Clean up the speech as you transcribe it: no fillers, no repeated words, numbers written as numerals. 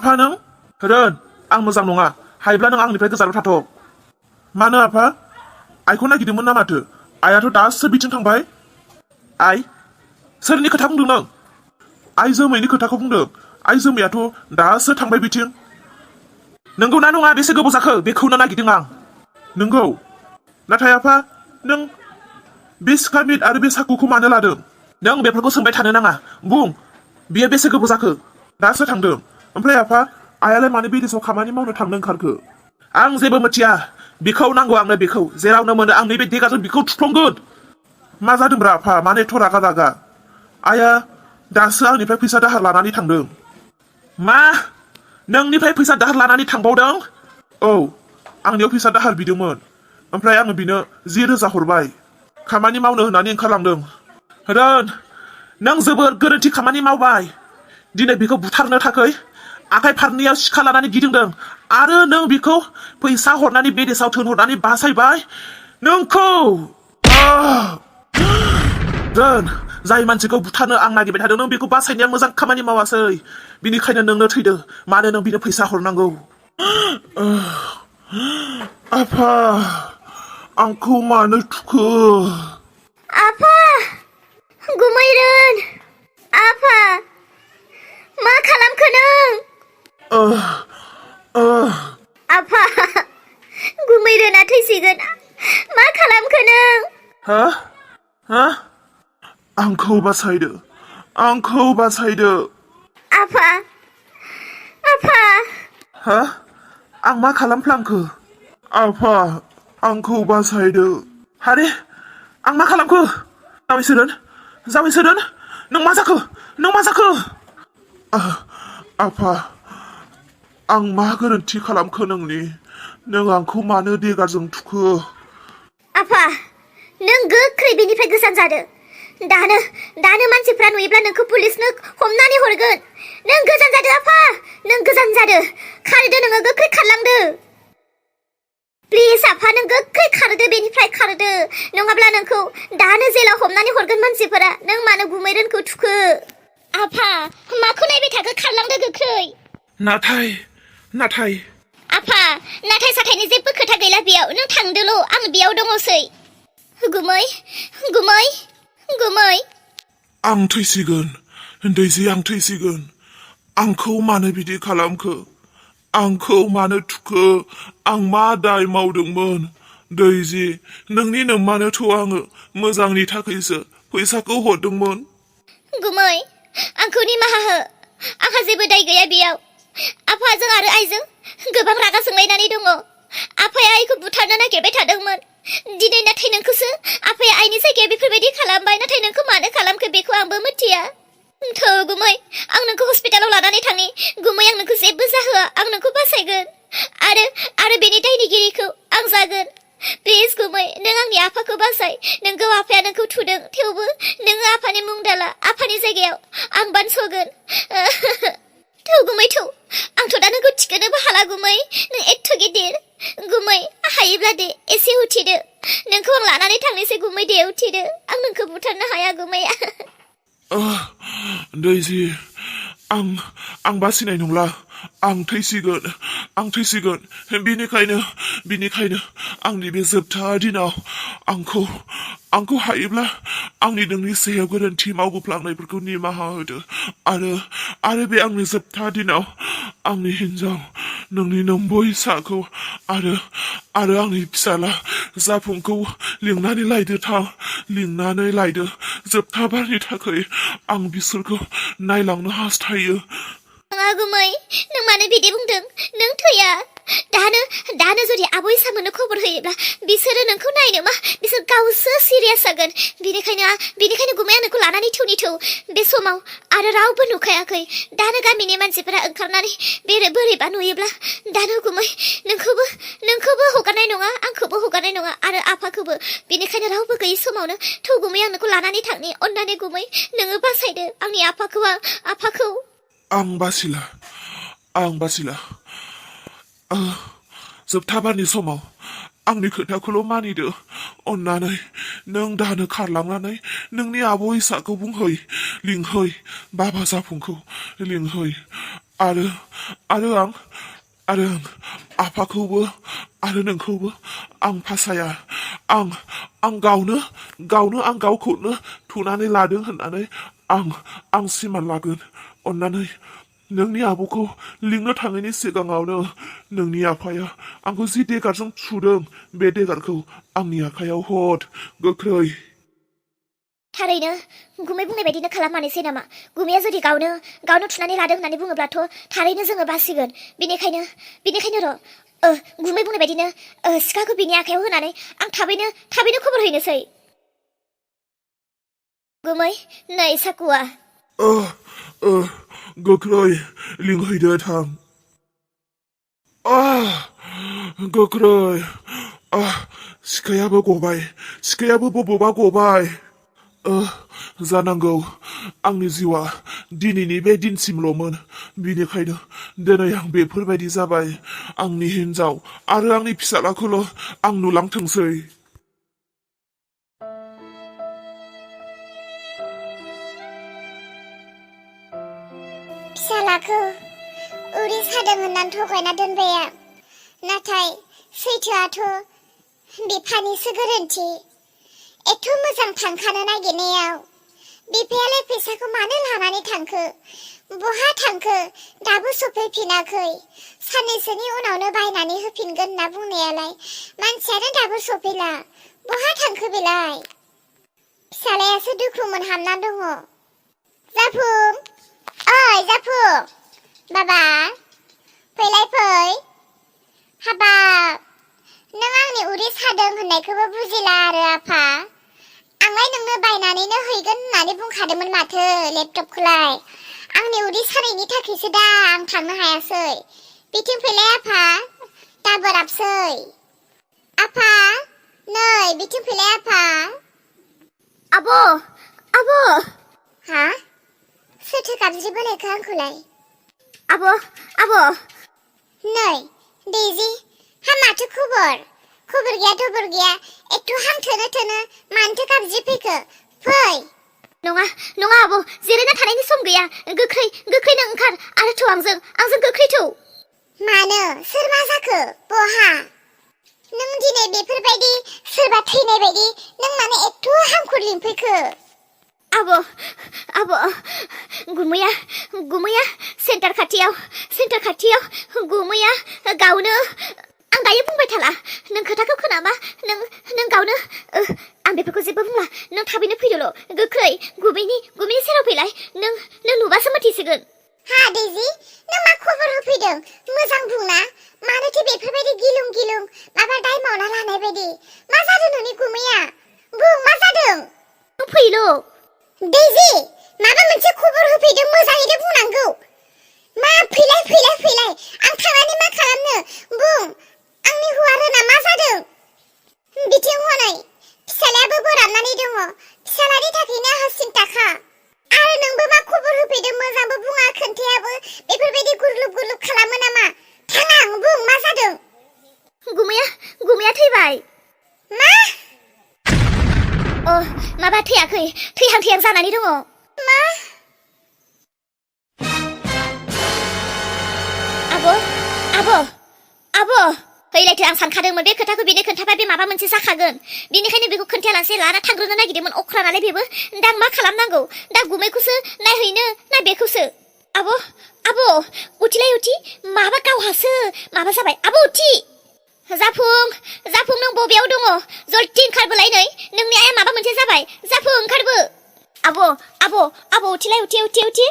आफा नों रोन आं मोजां नङा हायोब्ला नों आंनिफ्राय गोजानाव थाथ' मानो आफा आइखौ नागिरदोंमोन ना माथो आइयाथ' दासो बिथिं थांबाय आइ सोरनि खोथा बुंदों नों आइ जोमैनि खोथाखौ बुंदों आइ जोमैयाथ' दासो थांबाय बिथिं नंगौ ना नङा बेसे गोबाव जाखो बेखौनो नागिरदों आं नंगौ नाथाय आफा नों बे सिखा मिट आरो बे साखुखौ मानो लादों नों बेफोरखौ सोंबाय थानो नाङा बुं बियो बेसे गोबाव जाखो दासो थांदों ओमफ्राय आफा आइयालाय मानो बिदेशआव खामानि मावनो थांनो ओंखारखो आं जेबो मिथिया बेखौ नांगौ आंनो बेखौ जेरावनो मोनो आं नैबे देगाजों बेखौ थुफ्लंगोन मा जादोंब्रा आफा मानो एथ' रागा रागा आइया दासो आंनिफ्राय फैसा दाहार लानानै थांदों मा नोंनिफ्राय फैसा दाहार लानानै थांबावदों औ आंनियाव फैसा दाहार बिदोंमोन ओमफ्राय आङो बिनो 10,000 हरबाय खामानि मावनो होननानै ओंखारलांदों रोन नों जोबोर गोरोन्थि खामानि मावबाय दिनै बेखौ बुथारनो थाखाय आखाइ फारनैयाव सिखा लानानै गिदिंदों आरो नों बेखौ फैसा हरनानै बिदेशआव थोनहरनानै बासायबाय नोंखौ रोन जाय मानसिखौ बुथारनो आं नागिरबाय थादों नों बेखौ बासायनाया मोजां खामानि मावासै बिनिखायनो नोंनो थैदो मानो नों बिनो फैसा हरनांगौ आफा आंखौ मानो थुखो आफा गुमैरोन आफा मा खालामखो नों आफा गुमैरोना थैसिगोन मा खालामखो नों हा आंखौ बासायदो आफा हा आं मा खालामफ्लांखो आफा आंखौ बासायदो हारे आं मा खालामखो जावैसोदोन नों मा जाखो आफा आं मा गोरोन्थि खालामखो नों आंखौ मानो देगाजों थुखो आफा नों गोख्रै बेनिफ्राय गोजान जादो दानो मानसिफ्रा नुयोब्ला नोंखौ पुलिसनो हमनानै हरगोन नों गोजान जादो आफा नों गोजान जादो खारदो नोङो गोख्रै खारलांदो प्लिज आफा नों गोख्रै खारदो बेनिफ्राय खारदो नङाब्ला नोंखौ दानो जेलाव हमनानै हरगोन मानसिफोरा नों मानो गुमैरोनखौ थुखो आफा माखौ नायबाय थाखो खारलांदो गोख्रै नाथाय आफा नाथाय साथायनि जेबो खोथा गैला बेयाव नों थांदोल' आं बेयाव दङसै गुमै आं थैसिगोन दैजि आं थैसिगोन आंखौ मानो बिदि खालामखो आंखौ मानो थुखो आं मा दाय मावदोंमोन दैजि नोंनि नोम्मानोथ' आङो मोजांनि थाखायसो फैसाखौ हरदोंमोन गुमै आंखौ निमाहा हो आंहा जेबो दाय गैया बेयाव आफाजों आरो आइजों गोबां रागा जोंलायनानै दङ आफाया आइखौ बुथारनो नागिरबाय थादोंमोन दिनै नाथाय नोंखौसो आफाया आइनि जायगायाव बेफोरबायदि खालामबाय नाथाय नोंखौ मानो खालामखो बेखौ आंबो मिथिया थौ गुमै आं नोंखौ हस्पिटालाव लानानै थांनि गुमै आं नोंखौ जेबो जाहोआ आं नोंखौ बासायगोन आरो बेनि दायनिगिरिखौ आं जागोन प्लिज गुमै नों आंनि आफाखौ बासाय नोंखौ आफाया नोंखौ थुदों थेवबो नोङो आफानि मुं दाला आफानि जायगायाव आं बानस'गोन थौ गुमै थौ आंथ' दा नोंखौ थिखोनोबो हाला गुमै नों एथ' गिदिर गुमै हायोब्ला दे एसे उथिदो नोंखौ आं लानानै थांनोसै गुमै दे उथिदो आं नोंखौ बुथारनो हाया गुमै दैजि आं बासिनाय नंला आं थैसिगोन बिनिखायनो आंनि बे जोबथा दिनाव आंखौ हायोब्ला आंनि नोंनि सायाव गोरोन्थि मावबोफ्लांनायफोरखौ निमाहा होदो आरो बे आंनि जोबथा दिनाव आंनि हिन्जाव नोंनि नम्बै फिसाखौ आरो आंनि फिसाला जाफुंखौ लिंनानै लायदो जोबथा बारनि थाखाय आं बिसोरखौ नायलांनो हास्थायो नङा गुमै नों मानो बिदि बुंदों नों थैया दानो जुदि आबै सामोननो खबर होयोब्ला बिसोरो नोंखौ नायनो मा बिसोर गावसो सिरियास जागोन बिनिखायनो गुमै आं नोंखौ लानानै थौ बे समाव आरो रावबो नुखायाखै दानो गामिनि मानसिफोरा ओंखारनानै बोरैबा नुयोब्ला दानो गुमै नोंखौबो हगारनाय नङा आंखौबो हगारनाय नङा आरो आफाखौबो बिनिखायनो रावबो गैयै समावनो थौ गुमै आं नोंखौ लानानै थांनि अननानै गुमै नोङो बासायदो आंनि आफाखौ आं बासिला जोबथा बारनि समाव आंनि खोथाखौल' मानिदो अननानै नों दानो खारलांनानै नोंनि आब' इसाखौ लिंहै बाबा जाफुंखौ लिंहै आरो आरो आं आफाखौबो आरो नोंखौबो आं फासाया आं गावनो आं गावखौनो थुनानै लादों होननानै आं सिमान लागोन अन्नानै नोंनि आब'खौ लिंनो थाङैनि सिगाङावनो नोंनि आफाया आंखौ जि देगारजों थुदों बे देगारखौ आंनि आखायाव हर गोख्रै थारैनो गुमै बुंनाय बायदिनो खालाममानोसै नामा गुमैया जुदि गावनो थुनानै लादों होननानै बुङोब्लाथ' थारैनो जोङो बासिगोन बेनिखायनो गुमै बुंनाय बायदिनो सिखाखौ बिनि आखायाव होनानै आं थाबैनो खबर हैनोसै गुमै नै साकुआ गोख्रै लिंहैदो थां गोख्रै सिखायाबो बबेबा गबाय जानांगौ आंनि जिउआ दिनैनि बे दिनसिमल'मोन बिनिखायनो दिनै आं बेफोरबायदि जाबाय आंनि हिन्जाव आरो आंनि फिसालाखौल' आं नुलांथोंसै फिसालाखौ उदै सादों होननानै थगायना दोनबाय आं नाथाय सैथोआथ' बिफानिसो गोरोन्थि एथ' मोजां थांखानो नागिरनायाव बिफायालाय फैसाखौ मानो लानानै थांखो बहा थांखो दाबो सफैफिनाखै साननैसोनि उनावनो बायनानै होफिनगोन होनना बुंनायालाय मानसियानो दाबो सफैला बहा थांखो बेलाय फिसालायासो दुखु मोनहाबना दङ जाफुं ओइ जाफुं बाबा फैलाय फै हाबाब नों आंनि उदै सादों होननायखौबो बुजिला आरो आफा आंलाय नोंनो बायनानैनो हैगोन होननानै बुंखादोंमोन माथो लेपटपखौलाय आंनि उदै सानायनि थाखायसो दा आं थांनो हायासै बिथिं फैलाय आफा दाबोराबसै आफा नै बिथिं फैलाय आफा आब' हा सोरथो गाबज्रि बोनायखो आंखौलाय आब' नै दैजि हा माथो खबर गैया दबर गैया एथ' हांथोनो मानोथो गाबज्रि फैखो फै नङा आब' जिरायना थानायनि सम गैया गोख्रैनो ओंखार आरो थौ आंजों गोख्रै थौ मानो सोर मा जाखो बहा नों दिनै बेफोरबायदि सोरबा थैनाय बायदि नों माने एथ' हांखुर लिंफैखो आब' गुमैया सेन्टार खाथियाव गुमैया गावनो आं दायो बुंबाय थाला नों खोथाखौ खोनाबा नों गावनो आं बेफोरखौ जेबो बुंला नों थाबैनो फैदोल' गोख्रै गुमैनि सेराव फैलाय नों नुबासो मिथिसिगोन हा दैजि नों मा खबर होफैदों मोजां बुंना मानोथो बेफोरबायदि गिलुं माबा दाय मावना लानाय बायदि मा जादों नोंनि गुमैया बुं मा जादों नों फैल' दैजि माबा मोनसे खबर होफैदों मोजाङैनो बुंनांगौ मा फैलाय आं थांनानै मा खालामनो बुं आंनि हौवा रोना मा जादों बिथिं हनै फिसालायाबो बोराबनानै दङ फिसालानि थाखायनो आंहा सिन्ताखा आरो नोंबो मा खबर होफैदों मोजांबो बुङा खोन्थायाबो बेफोरबायदि गुरलुब खालामो नामा थाङां बुं मा जादों गुमैया थैबाय मा माबा थैयाखै थैहां जानानै दङ मा आब' फैलायथो आं सानखादोंमोन बे खोथाखौ बेनो खोन्थाबा बे माबा मोनसे जाखागोन बेनिखायनो बेखौ खोन्थायालासे लाना थांग्रोनो नागिरदोंमोन अख्रा नालाय बेबो दा मा खालामनांगौ दा गुमैखौसो नायहैनो ना बेखौसो आब' उथिलाय उथि माबा गावहासो माबा जाबाय आब' उथि जाफुं नों बबेयाव दङ जल्दि ओंखारबोलाय नै नोंनि आइया माबा मोनसे जाबाय जाफुं ओंखारबो आब' उथिलाय उथि